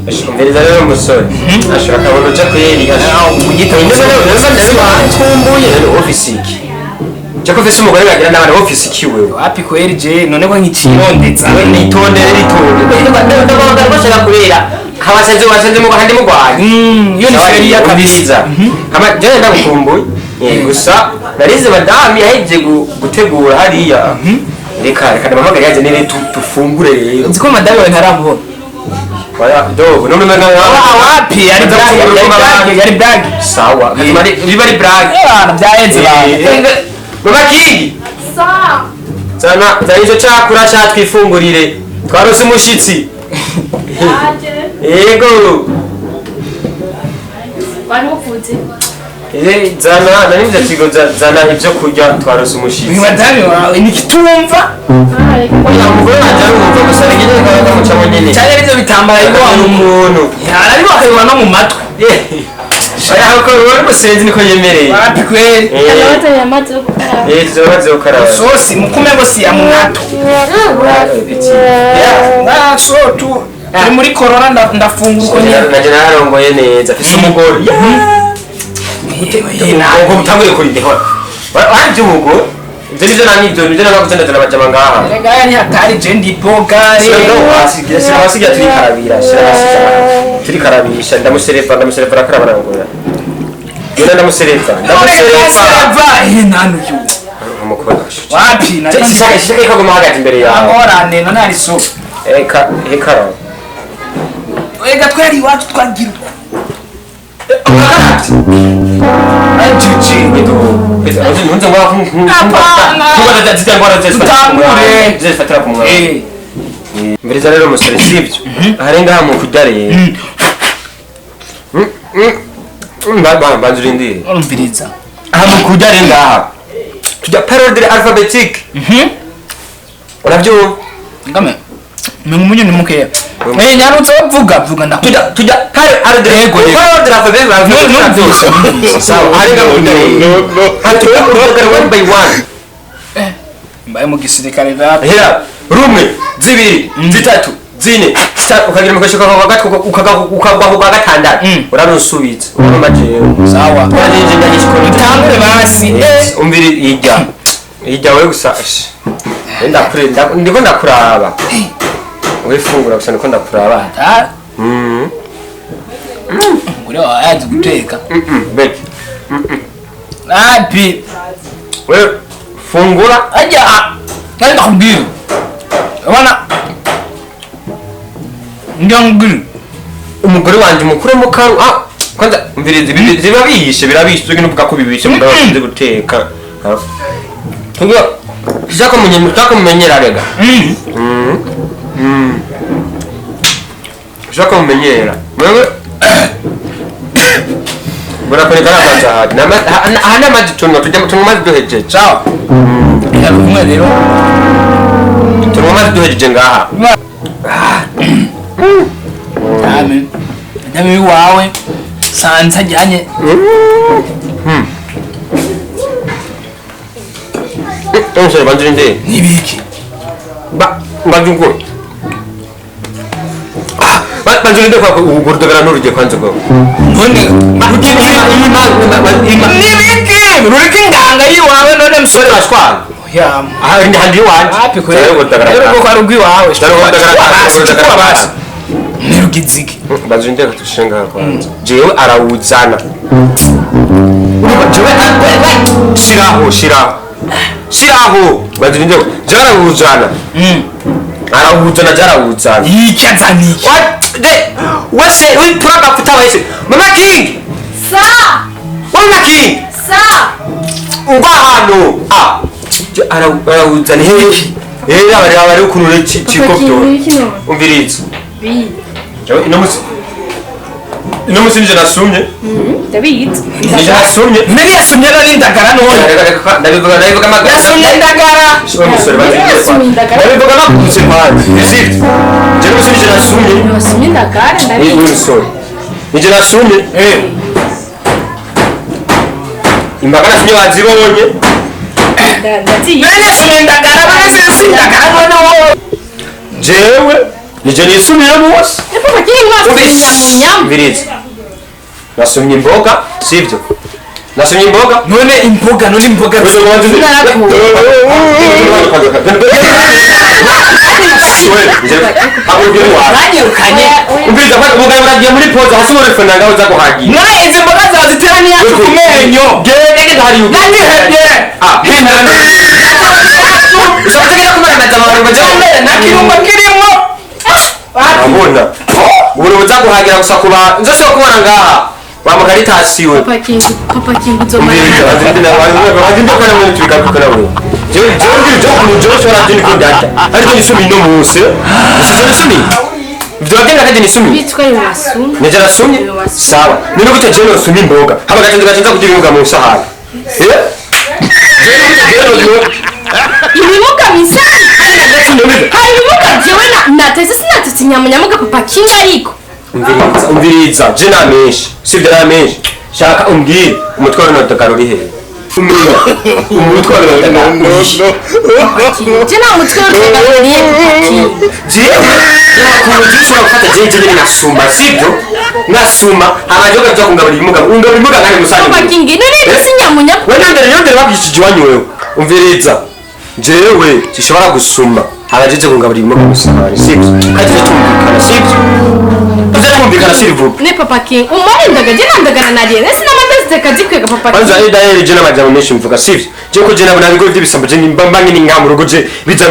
Umviriza rero umusore ashobora akabona uja kweri. Unyita Nkumbuye rero ofisi iki jako ufise umugore bagira n'abana, ofisi iki wewe? Wapi kweri, je none ko nkicirondeza. We nitondere, ritonde, ndabona bashaka kurera habasenze wasenze mu handi mugwaye. Iyo ni feria kabisa. Umviriza hama jewe ndagukumbuye. Gusa narize madame yahejeje gutegura hariya, reka reka ndamuhamagare yaje nere tufungure rero. Nzi ko madame wawe ntaramubona. Oya dogo, none mena. Ah, wapi, yari blague, yari blague, yari blague. Sawa, kazima biba ari blague. Bana byahenze bana. Mama Kingi. Sa. Zana zana icyo cyakura cyatwifungurire, twarose umushitsi. Yaje. Yego. Wari uvuze. Zana nanize tigo, zana ibyo kurya, twarose Uyu umushitsi. Madame wawe ni kitumva. Ah, reka. Oya, umugore wanjye arumva gusa rigeze kamucamo nyene. Cyane arivyo bitambara ariko Ari umuntu. Ariko akabibona no mu matwi. Oya, kuko uri musenzi niko yemereye. Wapi kweri. Ndabazanira amazi yo gukaraba. Tuzobaze gukaraba. Sosi mukume ngo si ya munato. Ah, so tu turi muri corona, ndafungura uko nyene. Nanje nararongoye neza, mfise umugore. Ubwo butanguye kurindihora wanje umugore, ivyo nivyo namwe, ivyo nivyo namakuze ndazana abajama ngaha. Erega aya ni hatari, je ndi bogare. Shira hasi, turikarabira, shira hasi turikarabisha. Ndamuserefa, ndamuserefa, arakaraba, arangora. Yona ndamuserefa, ndamuserefa. Sereva nanu yu. Umukobwa. Wapi na Shaka shaka ikaguma hagati imbere yawe. Angorane none ari so. Eka eka. Ega twari iwacu twagira uko. Ajiji. Ntunze ngo Tutangure. zifatira ku mwana. Mbere rero umusore, sibyo ahari ngaha mu kurya rero. Banza urindire. Urumviriza. Aha mu kurya rero ngaha tujya par ordre alphabétique. Urabyumva? Ngame. Menga umunyu ni mukeya. Nyarutse vuga vuga ndakujya. Tujya par ordre. Yego, yego. Par ordre alphabétique. Numvise. Sawa, ahari ngaha mu kurya rero tujya urugero one by one. Mbaye mu gisirikare rap. Hera rumwe, zibiri, zitatu, zine, zitanu, ukagira mu gashoka kwa gatatu, ukagwa ku kwa gatandatu. Urarusubiza urumva jewe. Sawa. Urajeje ndagikora. Utangure basi. Umviri ijya ijya we gusa ndakure ndiko ndakuraba we fungura gusa, ndiko ndakuraba. Ah, umugore wawe yazi guteka. Beti. Api. We fungura. Ajya. Nari ndakubwira. Ubona. Ndakubwira. Umugore wanje mukuru mu karu, ah, kwanza umviriza ibi biba bihishe, birabishe ugenda uvuga ko bibishe mugabo uzi guteka. Tugira shaka munye shaka mumenyera rega. Shaka mumenyera wewe, burakoreka n'amazi ahari. Aha ni amazi tunywa, tujya tunywa amazi duhejeje. Sawa. Reka kumwe rero. Tunywa amazi duhejeje ngaha. Dame. Dame wawe. Sanze ajyanye. Umusore, banza urindire. Nibiki. Ba banza ukure. Ah, banza urindire kwa urudogara nturujye kwanza ubwo. None nibiki? Ruriko inganga yiwawe none musore. Musore bashwana. Ya. Aha ni handi iwanje. Wapi kweli? Rero urudagara. Rero ko ari urw'iwawe. Rero urudagara. Basi, Urudagara. basi. Nirugiziki. Banza urindire katushinga kwanza. Jewe arawuzana. Urumva jewe shiraho shiraho. Shiraho. Banza urindire. Jewe arawuzana. Arawuzana, je arawuzana. Iki azaniki. What the what's it? We put up after wese. Mama King. Sa. Mama King. Sa. Ugwa hano. Ah. Je arawuzana hehe? Abari abari ukuntu rero Papa cikopyo. King, none. Umviriza. Bi. Jewe ino musi nije nasumye. Ndabizi. Nije nasumye. Nari yasumye nari indagara none. Reka reka, ndabivuga ndabivuga amagara. Yasumye indagara. Shiba musore, banza Yasumye urindire. indagara. Ndabivuga amagara kwanza. Sivyo? Jewe musi nije nasumye. Wasumye indagara Ni ndabizi. musore. Nije nasumye. Imbaga nasumye wazibonye. Ndazizi. Nari yasumye indagara none si indagara none wowe. Jewe Nije nisumira bose. Papa King wasomye nyamunyamu. Umviriza. Nasomye imboga, sivyo? Nasomye imboga. None imboga, none imboga. Banyirukanye. Umviriza kwa mugabo uragiye muri poza hasi muri fena ngaho uza kuhagira. None izi mboga zawe zitera n'iyacu ku menyo. Genda genda hari yuko. Nandihebye. Ah, hena. Ushobora kugera kumara na jamani ngo None nta kirungo kirimo. Urabona. Ubu uza kuhagira gusa kuba nzose kubona ngaha. Wa mukaritasi we. Papa King, Papa King uzomara. Bitwa wasumye. Nasumye sawa none gute jewe nosumye imboga haba gacenze gacenza kugira ibimuga mu isahani. Ibimuga misani. Hari ibimuga jewe natetse sinatetse nyamunyamu Papa King ariko. Umviriza umviriza je namenshi sivyo namenshi shaka umbwire umutwaro nodagara uri hehe umutwaro nodagara uri hehe. Je nta mutwe w'urutagara uriye Papa King. Jewe nakuntu ushobora gufata jewe jewe nasuma sivyo nasuma hama jewe ukaja kungaburira ibimuga ungaburira ibimuga nkari musange. Papa King none ibyo si nyamunyamu. We nondere nondere bakwishije iwanyu wewe umviriza jewe sishobora gusuma hama jeje kungaburira ibimuga musahani sivyo kandi tujye tumvikana sivyo tujye tumvikana sirivuga. Ne Papa King umarindaga je nandagara nariye ese n'amata zikazikwega Papa King. Kwanza Ida je n'amajambo menshi mvuga sivyo je ko je nabona ibigo by'ibisambo je mba mba nyine nga mu rugo je biza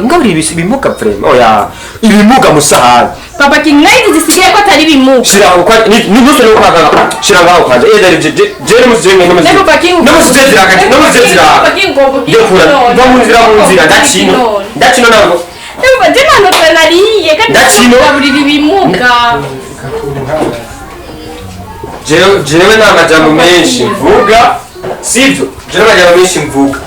ngaburira ibimuga vraiment oya ibimuga musahani. Papa King nayo zisigaye ko atari ibimuga. Shira kwa ni ni nuse no kwa shira ngaho kwanza Ida je je no musije no musije Ne Papa King no musije ziraka no musije ziraka Papa King ngomba ndekura mva mu nzira mu nzira ndakino ndakino ntabwo. Je nandagara nariye kandi Ndakino. ngaburira ibimuga. Jewe jewe nta majambo menshi mvuga sivyo jewe majambo menshi mvuga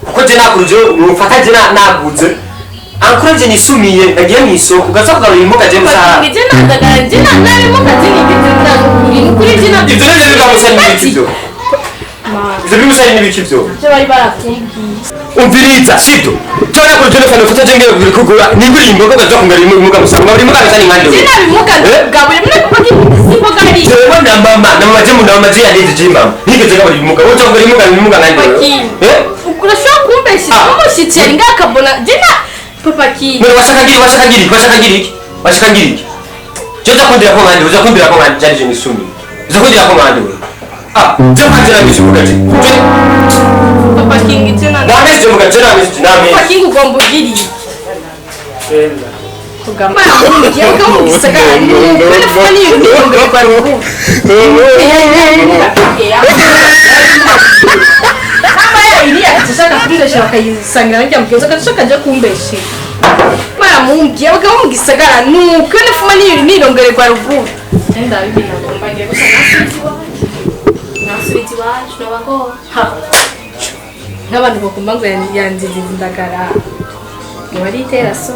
kuko je nakuru jewe mufata je naguze ankura je nisumiye nagiye mu isoko ugaza kugaburira imboga je Papa musahani. King je nandagara je narimuga je nigeze ndagukuri nukuri je nandagara. Ivyo nivyo biba musahani n'ibiki vyo ivyo bimusahani n'ibiki vyo. Ivyo bari barakubwiye. Umviriza sivyo jewe nakuru je nafana mfata je ngiye kugura niguriye imboga ugaza kugaburira imboga musahani ngaburira imboga musahani nkande Je we. nabimuga gaburira mune Papa King si imboga ari. Jewe na mama na mama je mu na mama je yaneze je mama nigeze gaburira imboga wowe ugaburira imboga imboga nkande Papa we. King. Eh. Urashobora kumbesha Ah. umushyitsi yari ngakabona je na Papa King. None washaka ngiri washaka ngiri washaka ngiri iki washaka ngiri iki je uza kundira ko nkande uza kundira ko nkande jari je nisumi uza kundira ko nkande we ah je kwanjye na misi mvuga je je Papa King je na na misi je mvuga je na misi na Papa misi. King ugomba ugira iki? Kugamba mu gisagara ni N'abantu bagomba ngo yanzize indagara ngo baritera so.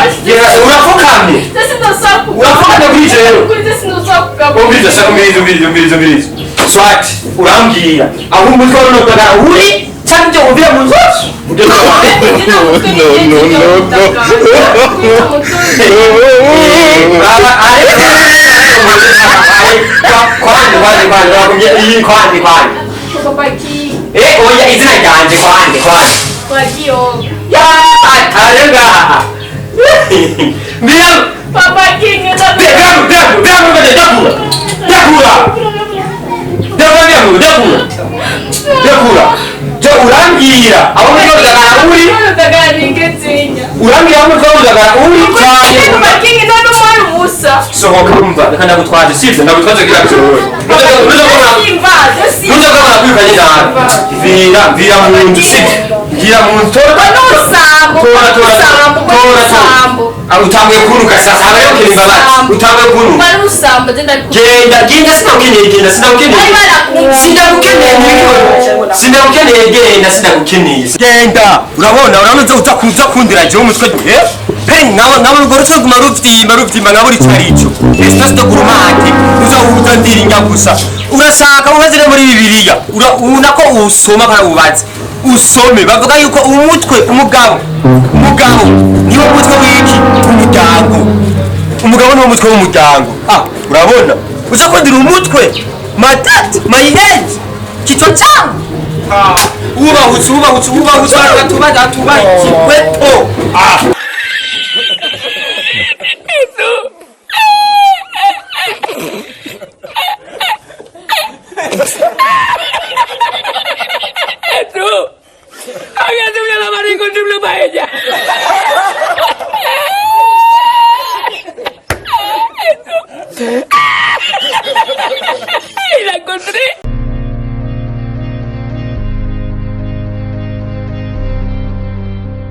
Urafukamye urafukamye kuri jewe umviriza shaka umviriza umviriza umviriza umviriza swati urambwira aho umutwe w'urunotagara uri cyangwa ibyo wumvira mu nzu. No, Kwande kwande kwande bakubwiye iyi kwande kwande eh oya izina ryanje kwande kwande ya arenga mbira ndakura ndakura ndakura ndakura ndakura ndakura je urambwira aho umutwe w'urunotagara uri urambwira aho umutwe w'urunotagara uri cyane. Sohoka umva reka ndagutwaje sivyo ndagutwaje kugira ngo usohoke nuza kubona kwirukanye nabi vira vira mu nzu sivyo vira mu nzu tora tora tora tora tora utanguye kunuka sasa habayeho kira imbabazi utanguye kunuka genda genda sinagukeneye genda sinagukeneye sinagukeneye sinagukeneye genda sinagukeneye genda urabona urabona uza uza kundira jewe umutwe eh. Hey, nkabona urwo rutwe ruguma ruvyimba ruvyimba, nkabura ico arico. Espèce de gourmande, uza uza ndiringa gusa. Urashaka ubaze no muri Bibiliya. Ubona ko usoma kandi ubaze. Usome bavuga yuko umutwe umugabo, umugabo niwo mutwe w'iki? Umuryango. Umugabo niwo mutwe w'umuryango. Ah, urabona? Uza kundira umutwe. My tête, my head. Kichwa changu. Ah, ubahutse, ubahutse, ubahutse, atuba atuba ikikweto. Ah.